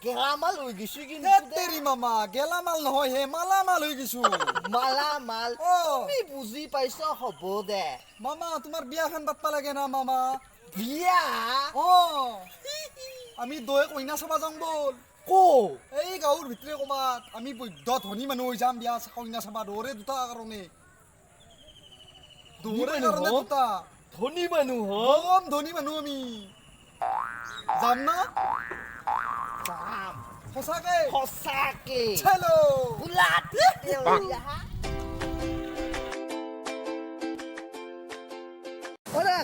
গেলামাল হৈ গৈছো কিন্তু। তেৰি মামা, গেলামাল নহয় হে, মালামাল হৈ গৈছো। মালামাল? অ। তুমি বুজি পাইছ, হ'ব দে। মামা, তোমাৰ বিয়াখন পাতবা লাগে না মামা। বিয়া? অ, আমি দয়ে কইনা চাবা যাওঁ ব'ল। কো? এই গাঁৱৰ ভিতৰে ক'ৰবাত। আমি বৈদ্য ধনী মানুহ হৈ যাম। বিয়া কইনা চাবা দৌৰে দুটা কাৰণে, দৌৰে মানুহ কাৰণে হম? দুটা। ধনী মানুহ হ? কম ধনী মানুহ আমি যাম না? যাম। সঁচাকে? সঁচাকে। চলো। ওলা।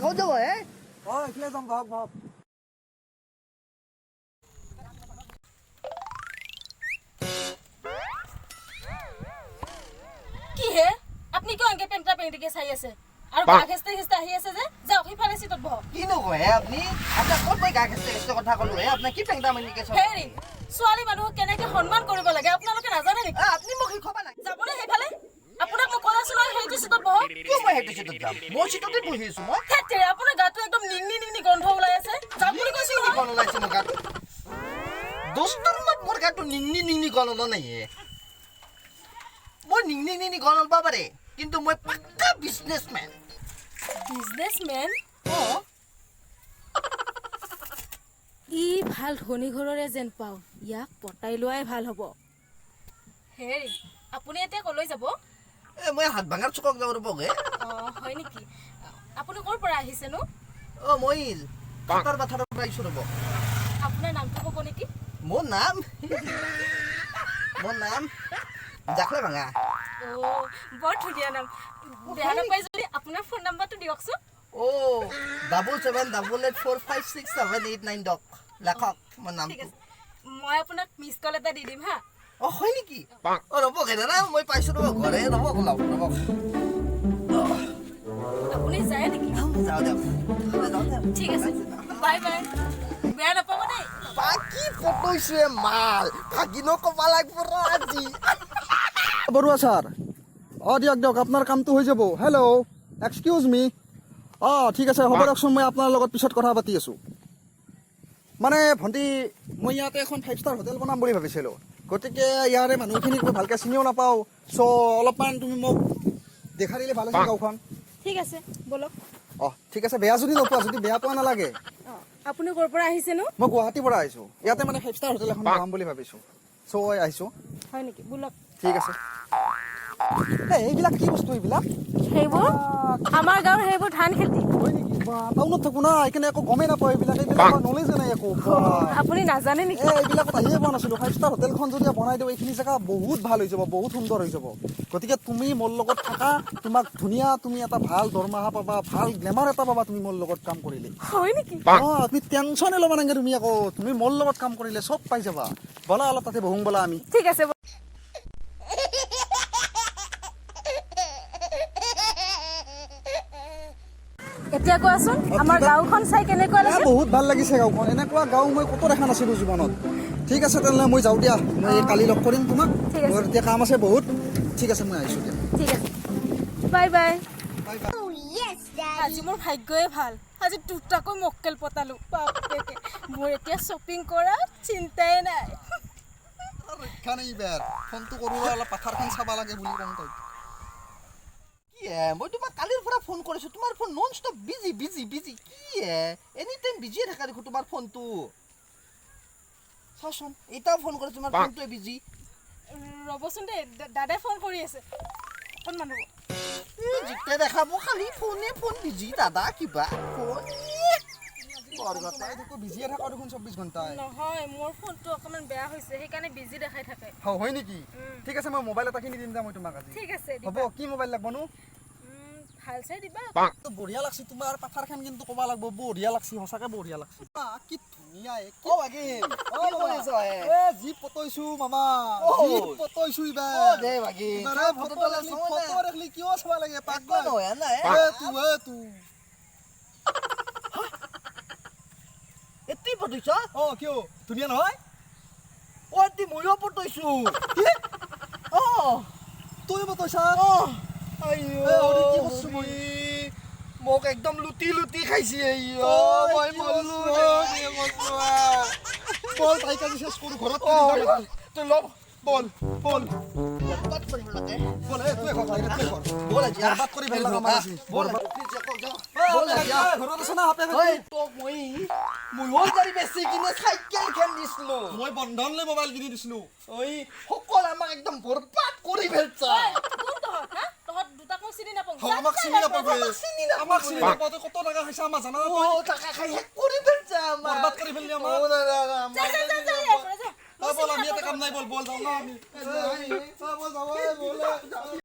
ক'ত যাব হে? অ, এইফালে যাম, বহক বহক। কি হে, আপুনি কিয় এনেকে পেংটা পেংটিকে চাই আছে আৰু গা খেচতে খেচতে আহি আছে যে? যাওক, সিফালে চিটত বহক। কিনো কয় হে আপুনি? আপোনাক ক'ত মই গা খেচতে খেচতে কথা ক'লো হে? আপোনাক কি পেংটা মেলিকে চাব? হেৰি, ছোৱালী মানুহক কেনেকে সন্মান কৰিব লাগে আপোনালোকে নাজানে নেকি? আপুনি মোক শিকাব নাই। যাবনে সেইফালে? আপোনাক মই কৈ আছো নহয়, সেইটো চিটত বহক। কিয় মই সেইটো চিটত যাম? মই চিটতে বহি আছো মই। ধেৎ তেৰি, আপোনাৰ গাটো একদম নিংনি নিংনি গন্ধ ওলাই আছে। যাওক বুলি কৈছো নহয়। গণ ওলাইছে মোৰ গাটো? দোস্তৰ মত মোৰ গাটো নিংনি নিংনি গণ ওলোৱা নাই হে। মই নিংনি নিংনি গণ ওলাব পাৰে, কিন্তু মই পাক্কা বিজনেছমেন। বিজনেছমেন? অ। ই ভাল ধনী ঘৰৰে যেন পাওঁ। ইয়াক পতাই লোৱাই ভাল হ'ব। হেৰি, আপুনি এতিয়া কলৈ যাব? এ, মই হাত ভাঙাৰ চুকক যাব ৰ'ব হে। অঁ, হয় নেকি? আপুনি ক'ৰ পৰা আহিছেনো? অ, মই খাটাৰ পাথাৰৰ পৰা আহিছোঁ ৰ'ব। আপোনাৰ নামটো ক'ব নেকি? মোৰ নাম জাখলা ভাঙা। অ', বৰ ধুনীয়া নাম। বেয়া নাপায় যদি আপোনাৰ ফোন নাম্বাৰটো দিয়কচোন। অ', 7788456789 দক, লেখক মোৰ ঠিক নামটো। আছে, মই আপোনাক মিছ কল এটা দি দিম হা। অ, হয় নেকি? অ, ৰ'ব দাদা, মই পাইছোঁ ৰ'ব, ঘৰে ৰ'ব, ওলাওক ৰ'ব। আপুনি যায় নেকি? যাওঁ দিয়ক, যাওঁ দিয়ক। ঠিক আছে, বাই বাই, বেয়া নাপাব দেই। বাকী পটৈছোৱে মাল ভাগিনো ক'ব লাগিব ৰ আজি। বৰুৱা ছাৰ, অঁ, দিয়ক দিয়ক, আপোনাৰ কামটো হৈ যাব। হেল্ল', এক্সকিউজ মি। অঁ, ঠিক আছে, হ'ব দিয়কচোন, মই আপোনাৰ লগত পিছত কথা পাতি আছোঁ। মানে ভণ্টি, মই ইয়াতে এখন ফাইভ ষ্টাৰ হোটেল বনাম বুলি ভাবিছিলোঁ। গতিকে ইয়াৰে মানুহখিনিক মই ভালকৈ চিনিও নাপাওঁ। চ' অলপমান তুমি মোক দেখাই দিলে ভাল আছিল গাঁওখন। ঠিক আছে, ব'লক। অঁ, ঠিক আছে। বেয়া যদি নোপোৱা, যদি বেয়া পোৱা নালাগে। অঁ, আপুনি ক'ৰ পৰা আহিছেনো? মই গুৱাহাটীৰ পৰা আহিছোঁ। ইয়াতে মানে ফাইভ ষ্টাৰ হোটেল এখন বনাম বুলি ভাবিছোঁ, চ' আহিছোঁ। হয় নেকি? ব'লক। ঠিক আছে। এই, এইবিলাক কি বস্তু এইবিলাক? সেইবোৰ আমাৰ গাঁৱৰ সেইবোৰ ধান খেতি। হয় নেকি? বা, টাউনত থাকো না, সেইকাৰণে একো গমেই নাপাওঁ এইবিলাক। এইবিলাকৰ নলেজে নাই একো, বা। আপুনি নাজানে নেকি? এ, এইবিলাকত আহিয়ে পোৱা নাছিলো। ফাইভ ষ্টাৰ হোটেলখন যদি বনাই দিওঁ, এইখিনি জেগা বহুত ভাল হৈ যাব, বহুত সুন্দৰ হৈ যাব। গতিকে তুমি মোৰ লগত থাকা, তোমাক ধুনীয়া, তুমি এটা ভাল দৰমহা পাবা, ভাল গ্লেমাৰ এটা পাবা তুমি মোৰ লগত কাম কৰিলে। হয় নেকি? অ, তুমি টেনচনে ল'ব নালাগে তুমি আকৌ। তুমি মোৰ লগত কাম কৰিলে চব পাই যাবা। ব'লা, অলপ তাতে বহোঁ ব'লা আমি। ঠিক আছে। এতিয়া কোৱাচোন, আমাৰ গাঁওখন চাই কেনেকুৱা এ, লাগিল? বহুত ভাল লাগিছে গাঁওখন। এনেকুৱা গাঁও মই ক'তো দেখা নাছিলো জীৱনত। ঠিক আছে তেনেহ'লে, মই যাওঁ দিয়া। মই কালি লগ কৰিম তোমাক। ঠিক আছে। মোৰ এতিয়া কাম আছে বহুত। ঠিক আছে, মই আহিছোঁ দিয়া। ঠিক আছে, বাই বাই। Bye bye. আজি মোৰ ভাগ্যই ভাল, আজি দুটাকৈ মক্কেল পতালো। বাপেকে, মোৰ এতিয়া শ্বপিং কৰাৰ চিন্তাই নাই। ৰক্ষা নাই এইবাৰ। ফোনটো কৰোঁ, অলপ পাথাৰখন চাব লাগে বুলি কওঁ তাইক। কি হে, মই তোমাক কালিৰ পৰা ফোন কৰিছোঁ, তোমাৰ phone non stop busy busy busy. কি হে, এনি টাইম বিজিয়ে থাকা দেখোন তোমাৰ ফোনটো। চাচোন, এতিয়াও ফোন কৰিছোঁ, তোমাৰ ফোনটোৱে বিজি। ৰ'বচোন দেই, দাদাই ফোন কৰি আছে, অকণমান ৰ'ব। যেতিয়া দেখাব খালি ফোনে ফোন, বিজি দাদা কিবা ফোন। মাৰি থাকো, বিজিয়ে থাকো দেখোন 24 ঘণ্টাই। নহয়, মোৰ ফোনটো অকণমান বেয়া হৈছে, সেইকাৰণে বিজি দেখাই থাকে। হয় নেকি? ঠিক আছে, মই মোবাইল এটা কিনি দিম দে মই তোমাক আজি। ঠিক আছে। হ'ব। দিবা। কি মোবাইল লাগবনো? ভাল চাই দিবা। বঢ়িয়া লাগছে তোমাৰ পাথাৰখন, কিন্তু ক'ব লাগব, বঢ়িয়া লাগছে, সঁচাকে বঢ়িয়া লাগছে। কি ধুনীয়া এ, অ ভাগিন, অ কি মামা। কৰিছ হে? এ, যি পতৈছো মামা, অ। যি পতৈছো এইবাৰ। অ দে ভাগিন, এইবাৰ চাওঁ, ফটো ফটো দেখলি, চাওঁ না। ফটো দেখলি কিয় চাব লাগে, একো পাগল। নহয় না। এ তু, এ তু। এটি পতৈছ? অ, কিয়, ধুনীয়া নহয়? অ, এটি ময়ো পতৈছো। কি? অ। তই পতৈছা? অ। এ, হৰি, কি কৰছো মই? মোক একদম লুটি লুটি খাইছে। ঐ, মই কি মৰলো কৰছো? ৰে, মৰলো। বল, তাইক আজি শেষ কৰোঁ, ঘৰত অ, তেৰি যাম আজি। তই লব। বল বল। বৰবাদ কৰিব লাগে। বল, এই তই ঘৰ, বাহিৰত তই ঘৰ। বল আজি, আহ। বৰবাদ কৰি পেলাম আমাৰ আজি। বল বৰবাদ। আজি, যাওঁ। বল, বল আজি, আহ। ঘৰত আছে না আপে? ঐ, তোক মই ময়ো গাড়ী বেচি কিনে চাইকেলখন দিছিলো। মই বন্ধন লৈ মোবাইল কিনি দিছিলো। ঐ, সকল আমাক একদম বৰবাদ কৰি পেলছা। ঐ, কোন তহঁত হা? তহঁত দুটাক মই চিনি নাপাওঁ। হ, আমাক যা, চিনি যা, নাপাব। যা, যা। চিনি নাপাব। আমাক চিনি নাপাওঁ, তই কত টকা খাইছা আমাৰ জানা না তই? অ, টাকা খাই শেষ কৰি পেলছা আমাক। বৰবাদ কৰি পেললি আমাক। অ, না, না, না, যা, যা, যা, যা, ইয়াৰ পৰা যা। অ, বল, আমি ইয়াতে কাম নাই, বল বল, যাওঁ না আমি। নাই। অ, বল, যাওঁ, ঐ, বল, ঐ।